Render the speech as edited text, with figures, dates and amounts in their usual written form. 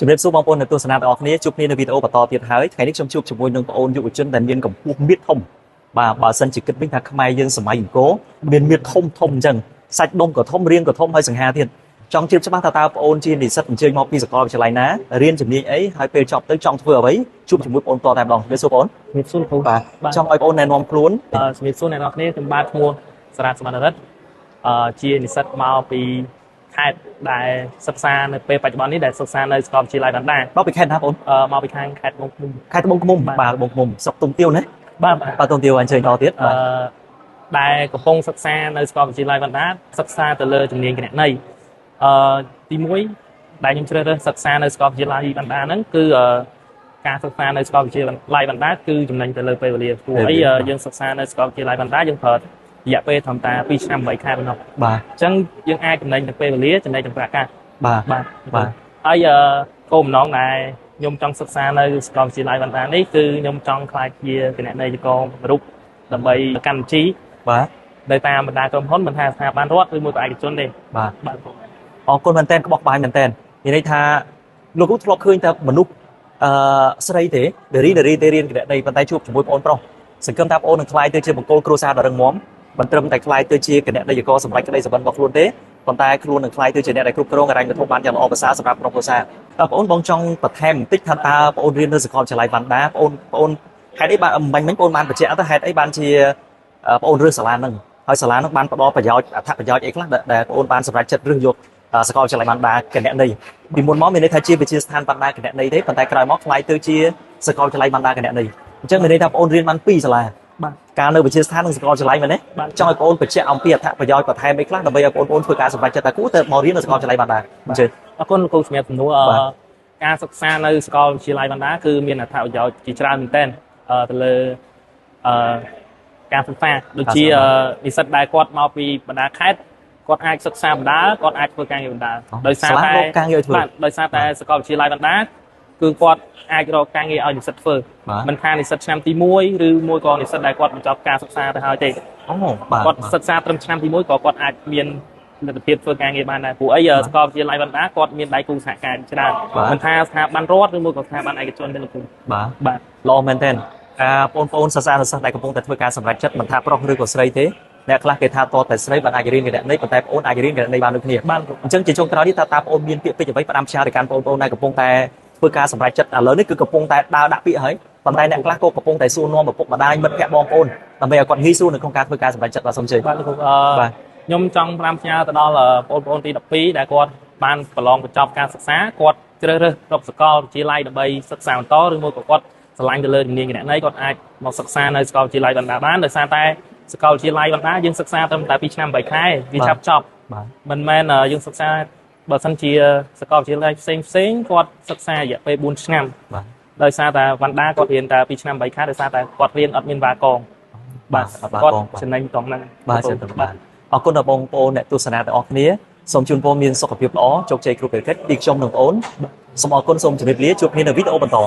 ជំរាបសួរបងប្អូនអ្នកទស្សនាទាំងអស់គ្នាជួបគ្នានៅវីដេអូបន្តទៀតហើយថ្ងៃនេះខ្ញុំជួបជាមួយនឹងបងអូនយុវជនដែលមានកម្ពស់មៀតធំបាទបើសិនជាគិតវិញថាខ្មែរយើងសម័យអង្គរមានមៀតធំធំអញ្ចឹងសាច់ដុំក៏ធំរាងក៏ធំហើយសង្ហាទៀតចង់ជ្រាបច្បាស់ថាតើបងអូនជានិស្សិតអញ្ជើញមកពីសាកលវិទ្យាល័យណារៀនជំនាញអីហើយពេលចប់ទៅចង់ធ្វើអ្វីជួបជាមួយបងអូនតតែម្ដងជំរាបសួរបងអូន ជំរាបសួរគ្រូ បាទ បាទ ចង់ឲ្យបងអូនណែនាំខ្លួន ជំរាបសួរអ្នកនរគ្នាខ្ញុំបាទឈ្មោះសារ៉ាតសមណ្ណរិទ្ធជានិស្សិតមកពីខេត្តដែលសិក្សានៅពេលបច្ចុប្បន្ននេះដែលសិក្សានៅសាកលវិទ្យាល័យវណ្ណដា មកពីខេត្តណាបងអូន មកពីខាងខេត្តត្បូងឃ្មុំ ខេត្តត្បូងឃ្មុំ បាទ បាទត្បូងឃ្មុំស្រុកទុំទាវណា បាទបាទ បាទទុំទាវអញ្ជើញតទៀត អឺ បាទ ដែលកំពុងសិក្សានៅសាកលវិទ្យាល័យវណ្ណដាសិក្សាទៅលើជំនាញគណនេយ្យទី1ដែលខ្ញុំជ្រើសរើសសិក្សានៅសាកលវិទ្យាល័យវណ្ណដាហ្នឹងគឺការសិក្សានៅសាកលវិទ្យាល័យវណ្ណដាគឺចំណេញទៅលើពេលវេលាព្រោះអីយើងសិក្សានៅសាកលវិទ្យាល័យវណ្ណដាយើងប្រើរយៈពេលត្រឹមតែ2ឆ្នាំ8ខែប៉ុណ្ណោះ បាទ អញ្ចឹងយើងអាចចំណេញទាំងពេលវេលាចំណេញទាំងប្រាក់កាស បាទ បាទ បាទ ហើយគោលបំណងដែលខ្ញុំចង់សិក្សានៅសាកលវិទ្យាល័យវណ្ណដានេះគឺខ្ញុំចង់ក្លាយជាគណនេយ្យកររូបដើម្បីកម្មវិធី បាទ នៅតាមបណ្ដាក្រុមហ៊ុនមិនថាស្ថាប័នរដ្ឋឬមួយក៏ឯកជនទេ បាទ បាទ អរគុណមែនតើក្បោះក្បាយមែនតើមានន័យថាលោកគ្រូធ្លាប់ឃើញតែមនុស្សស្រីទេនារីនារីទេរៀនគណនេយ្យប៉ុន្តែជួបជាមួយបងប្អូនប្រុសសង្ឃឹមថាបងប្អូននឹងក្លាយទៅជាបង្គោលគ្រួសារដ៏រឹងមាំមិនត្រឹមតែក្លាយទៅជាគណនេយ្យករសម្រាប់ក្តីសុបិនរបស់ខ្លួនទេប៉ុន្តែខ្លួននឹងក្លាយទៅជាអ្នកដែលគ្រប់គ្រងហិរញ្ញវត្ថុបានយ៉ាងល្អប្រសើរសម្រាប់ក្រុមគ្រួសារតើបងប្អូនបងចង់បន្ថែមបន្តិចថាតើបងប្អូនរៀននៅសាកលវិទ្យាល័យវណ្ណដាបងប្អូនបងប្អូនហេតុអីបានមិញមិញបងប្អូនបានបញ្ជាក់ទៅហេតុអីបានជាបងប្អូនរើសសាលាហ្នឹងហើយសាលាហ្នឹងបានផ្ដល់ប្រយោជន៍អត្ថប្រយោជន៍អីខ្លះដែលបងប្អូនបានសម្រេចចិត្តរើសយកសាកលវិទ្យាល័យវណ្ណដាគណនេយ្យពីមុនមកមានន័យថាជាវិទ្យាស្ថានវណ្ណដាគណនេយ្យទេប៉ុន្តែក្រោយមកក្លាយទៅជាសាកលវិទ្យាល័យវណ្ណដាគណនេយ្យអញ្ចឹងមានន័យថាបងប្អូនរៀនបានពីរសាលា បាទ កាលនៅវិទ្យាស្ថាននិងសាកលវិទ្យាល័យមែនទេ បាទ ចង់ឲ្យបងប្អូនបញ្ជាក់អំពីអត្ថប្រយោជន៍បន្ថែមអីខ្លះដើម្បីឲ្យបងប្អូនធ្វើការសម្រេចចិត្តថាគួរទៅមករៀននៅសាកលវិទ្យាល័យបានដែរអញ្ជើញ អរគុណលោកគ្រូសម្រាប់សំណួរ បាទ ការសិក្សានៅសាកលវិទ្យាល័យវណ្ណដាគឺមានអត្ថប្រយោជន៍ជាច្រើនមែនទែនទៅលើអឺការសិក្សាដូចជានិស្សិតដែលគាត់មកពីបណ្ដាខេត្តគាត់អាចសិក្សាបណ្ដាគាត់អាចធ្វើការងារបណ្ដាដោយសារ សាលា តែ រកការងារឲ្យធ្វើ បាទដោយសារតែសាកលវិទ្យាល័យវណ្ណដាគឺគាត់អាចរកការងារឲ្យនិស្សិតធ្វើ បាទ មិនថានិស្សិតឆ្នាំទី1ឬមួយក៏និស្សិតដែលគាត់បញ្ចប់ការសិក្សាទៅហើយទេ អូបាទ គាត់សិក្សាត្រឹមឆ្នាំទី1ក៏គាត់អាចមានលទ្ធភាពធ្វើការងារបានដែរព្រោះអីសាកលវិទ្យាល័យវណ្ណដាគាត់មានដៃគូសហការច្រើនមិនថាស្ថាប័នរដ្ឋឬមួយក៏ស្ថាប័នឯកជនទេលោកគ្រូ បាទ បាទ ល្អមែនទែនអាបងប្អូនសិស្សានុសិស្សដែលកំពុងតែធ្វើការសម្រេចចិត្តមិនថាប្រុសឬក៏ស្រីទេអ្នកខ្លះគេថាតតែស្រីបានអាចរៀនគណនេយ្យប៉ុន្តែបងប្អូនអាចរៀនគណនេយ្យបានដូចគ្នា បានគ្រូ អញ្ចឹងជាចុងក្រោយនេះតើតើបងប្អូនមានពាក្យពេចន៍អ្វីផ្ដាំផ្ញើទៅកាន់បងប្អូនដែលកំពុងតែធ្វើការសម្រេចចិត្តឥឡូវនេះគឺកំពុងតែដើរដាក់ពាក្យហើយប៉ុន្តែអ្នកខ្លះក៏កំពុងតែសួរនាំឪពុកម្ដាយមិត្តភក្តិបងប្អូនដើម្បីឲ្យគាត់ងាយស្រួលនៅក្នុងការធ្វើការសម្រេចចិត្តបាទសូមអញ្ជើញ បាទលោកគ្រូ បាទ ខ្ញុំចង់ផ្ដាំផ្ញើទៅដល់បងប្អូនទី12ដែលគាត់បានប្រឡងបញ្ចប់ការសិក្សាគាត់ជ្រើសរើសរកសាកលវិទ្យាល័យដើម្បីសិក្សាបន្តឬមួយក៏គាត់ស្រឡាញ់ទៅលើជំនាញគណនេយ្យគាត់អាចមកសិក្សានៅសាកលវិទ្យាល័យវណ្ណដាបានដោយសារតែសាកលវិទ្យាល័យវណ្ណដាយើងសិក្សាត្រឹមតែ2ឆ្នាំ8ខែវាឆាប់ចប់ បាទ មិនមែនយើងសិក្សាបើសិនជាសាកលវិទ្យាល័យផ្សេងផ្សេងគាត់សិក្សារយៈពេល4ឆ្នាំ បាទ ដោយសារតែវណ្ណដាគាត់រៀនតែ2ឆ្នាំ8ខែដោយសារតែគាត់រៀនអត់មានវ៉ាកង បាទអត់បា គាត់ កងបាទ ចំណេញត្រង់ហ្នឹង បាទចឹងទៅបាទអរគុណដល់បងប្អូនអ្នកទស្សនាទាំងអស់គ្នាសូមជូនពរមានសុខភាពល្អជោគជ័យគ្រប់ភារកិច្ចពីខ្ញុំនិងបងប្អូនសូមអរគុណសូមជម្រាបលាជួបគ្នានៅវីដេអូបន្ត